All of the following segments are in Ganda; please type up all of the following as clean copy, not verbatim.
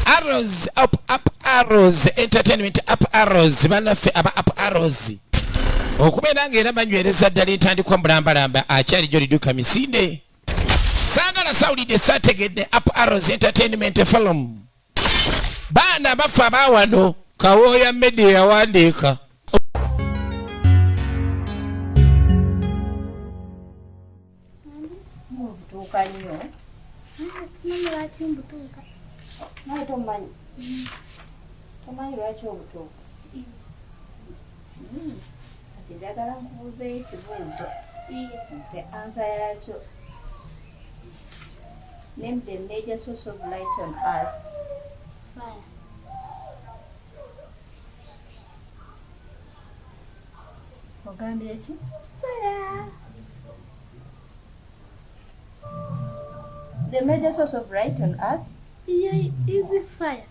Arrows up up Arrows Entertainment up Arrows bannaffe aba up Arrows okubeera nga era banywereza ddala entandikwa mulambalamba akyali gyoliduka misinde saagala sawulidde saategedde up Arrows Entertainment film baana bafa bawano kawooya media yawandiika Mbutuuka nnyo. Mama lwaki mbutuuka? Naye tomanyi. Tomanyi lwaki obutuuka? Hmm. Kati njagala nkubuuzeyo ekibuuzo. Mpe ansa yakyo. Name the major source of light on earth. Fire. Ogambye ki? Fire. The major source of light on earth? Iyo is fire.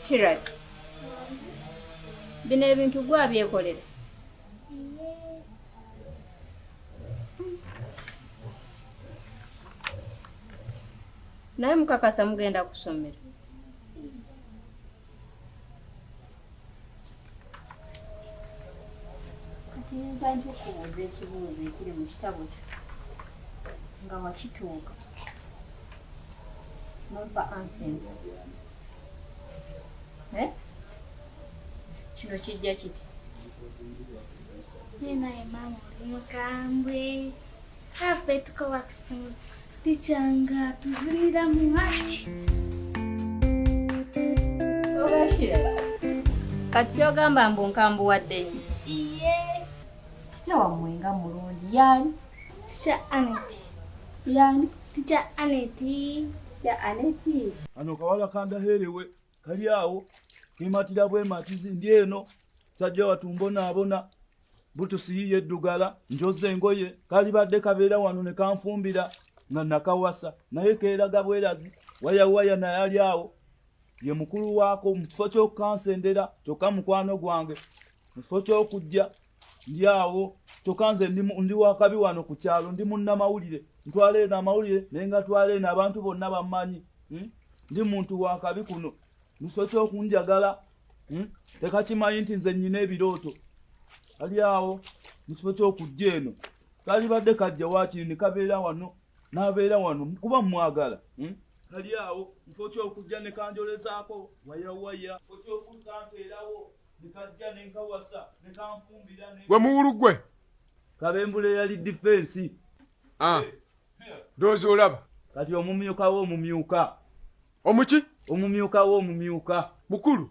Shiraz. Bino ebintu gwe abyekolera. Naye mukakasa mugenda kusomero. Kati nyinza ntya okubuuza ekibuuzo ekiri mu kitabo kyo nga wakituuka nompa ansa enfu? Eh? Kino kijja kiti? Naye naye maama oli mukambwe. Affe tukoba kusoma. Teacher nga tuzinira mu mati. Obashira. Kati kyogamba mbu nkambuwadde nnyo. Iye. Teacher wammwe nga mulungi yaani? Teacher Anet. Yaani? Teacher Anet. Teacher Anet. Ano kawala kandaherewe kali awo kematira bwematizi ndi eno sajja watu mbonaabona butusiyiye eddugala njoza engoye kalibadde kabeera wano ne kanfumbira nga nakawasa naye keeraga bwerazi wayawaya naye ali awo ye mukulu waako mu kifo ky'okukansendera kyokka mukwano gwange mu kifo ky'okujja ndi awo kyokka nze ndi wakabi wano ku kyalo ndi munnamawulire ntwala eno amawulire naye nga twala eno abantu bonna bammanyi hmm? Ndi muntu wakabi kuno mu kifo ky'okunjagala hmm? Tekakimanyi nti nze nnyina ebirooto ali awo mu kifo ky'okujja eno kalibadde kajja waakiri ne kabeera wano n'abeera wano kuba mmwagala hmm? Kali awo mu kifo ky'okujja ne kanjolezaako wayawaya kifo ky'okunkanteerawo ne kajja ne nkawasa ne kanfumbira gwe muwulu gwe kabembula eyali difensi ah. Ndowooza olaba kati omumyuka wo omumyuka omuki omumyuka wo omumyuka mukulu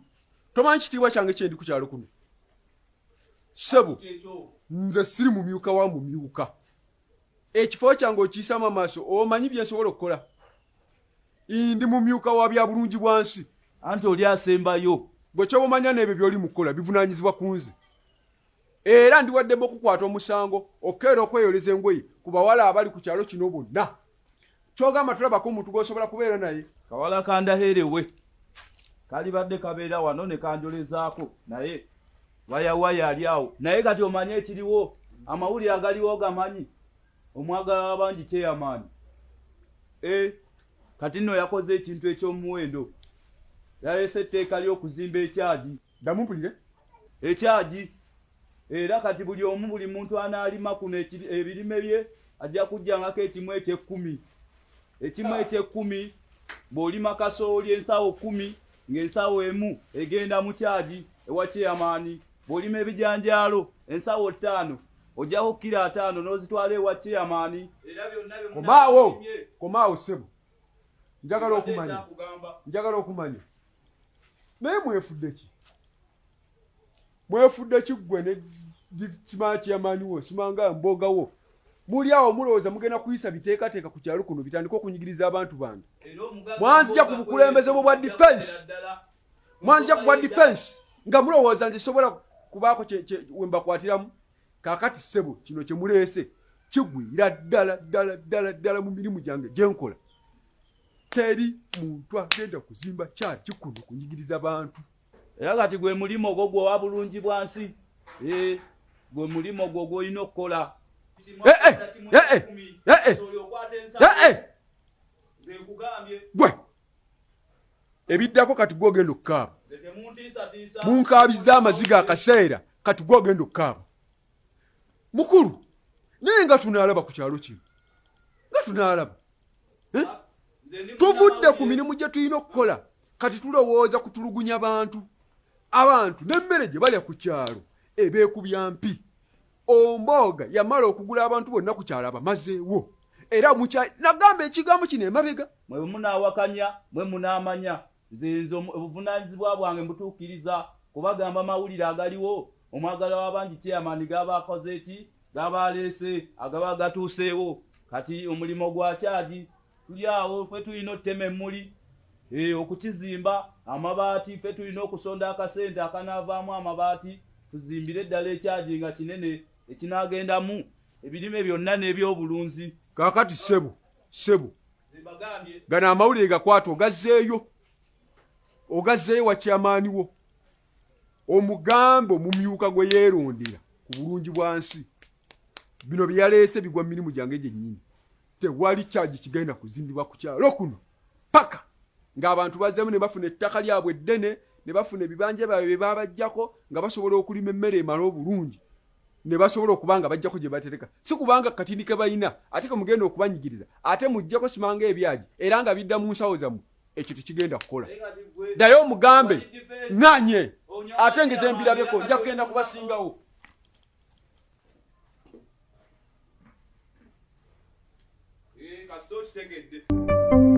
tomanyi kitiibwa kyange kyendi ku kyalo kuno ssebo nze siri mumyuka wa mumyuka ekifo kyange okiyisamu amaaso omanyi bye nsobola okukola ndi mumyuka wa bya bulungi bwa nsi anti oli asembayo gwe kyoba omanya n'ebyo by'oli mu kukola bivunaanyizibwa ku nze era ndi waddembe okukwata omusango okukeera okweyoleza engoye ku bawala abali ku kyalo kino bonna kyogamba tulabako omuntu gw'osobola kubeera naye kawala kandaherewe kalibadde kabeera wano ne kanjolezaako naye wayawaya ali awo naye kati omanye ekiriwo amawulire agaliwo gamanyi omwagala w'abangi kyeyamaani eh, kati nno yakoze ekintu eky'omuwendo yaleese etteeka ly'okuzimba ekyagi Ddamu mpulire. Ekyagi era kati buli omu buli muntu anaalima kuno ebirime bye ajja kujjangako ekimu ekyekkumi ekimu ah. ekyekkumi bw'olima kasooli ensawo kkumi ng'ensawo emu egenda mu kyagi ewa kyeyamaani bw'olima ebijanjaalo ensawo ttaano ojjako kiro ataano n'ozitwala ewa kyeyamaani komaawo komaawo ssebo njagala okumanya njagala okumanya naye mwefudde ki mwefudde ki ggwe ne simakyamaanyi wo simanga mboga wo muli awo mulowooza mugenda kuyisa biteekateeka ku kyalo kuno bitandike okunyigiriza abantu bange mwanzija ku bukulembeze bwo bwa defense mwanzija ku bwa defense nga mulowooza nze sobola kubaako wembakwatiramu kaakati ssebo kino kye muleese kigwira ddala ddala ddala ddala mu mirimu gyange gyenkola teri muntu agenda kuzimba kyaki kuno kunyigiriza bantu era kati gwe mulimu ogwo gwe owa bulungi bwa nsi eh, gwe mulimu ogwo gwolina okukola eh, eh, Ebiddako kati gwe ogenda okukaaba. Munkaabizza amaziga akaseera kati gwe ogenda okukaaba. Mukulu, naye nga tunaalaba ku kyalo kino. Nga tunaalaba. Eh? Tuvudde ku mirimu gye tulina okukola kati tulowooza kutulugunya bantu. Abantu n'emmere gye balya ku kyalo ebeekubya mpi. Ombooga yamala okugula abantu bonna ku kyalo abamazeewo era mukya nagamba ekigambo kino emabega. Mwe bwe munaawakanya mwe munaamanya. Nze nze obuvunaanyizibwa bwange mbutuukiriza kubagamba mawulire agaliwo. Omwagalwa w'abangi chairman g'aba akoze ki g'aba aleese agaba gatuuseewo. Kati omulimo gwa kyagi tuli awo ffe tulina otutema emmuli eh, okukizimba amabaati ffe tulina okusonda akasente akanaavaamu amabaati tuzimbire eddala ekyagi nga kinene ekinaagendamu ebirime byonna n'ebyobulunzi. Kaakati ssebo ssebo gano amawulire gakwata ogazzeeyo ogazzeeyo wa kyamaani wo omugambe omumyuka gwe yeerondera ku bulungi bwa nsi bino bye yaleese bigwa mu mirimu gyange gyennyini tewali kyagi kigenda kuzimbibwa ku kyalo kuno paka ng'abantu bazzeemu ne bafuna ettaka lyabwe eddene ne bafuna ebibanja byabwe bye baabaggyako nga basobola okulima emmere emala obulungi ne basobola okuba nga bajjako gye batereka si kubanga katini ke balina ate ke mugenda okubanyigiriza ate muggyeko simanga ebyagi era nga bidda mu nsawo zammwe ekyo tekigenda kukola ddayo omugambe ŋŋanye ate ngeze mbirabeko nja kugenda kubasingawo. Kasita okitegedde.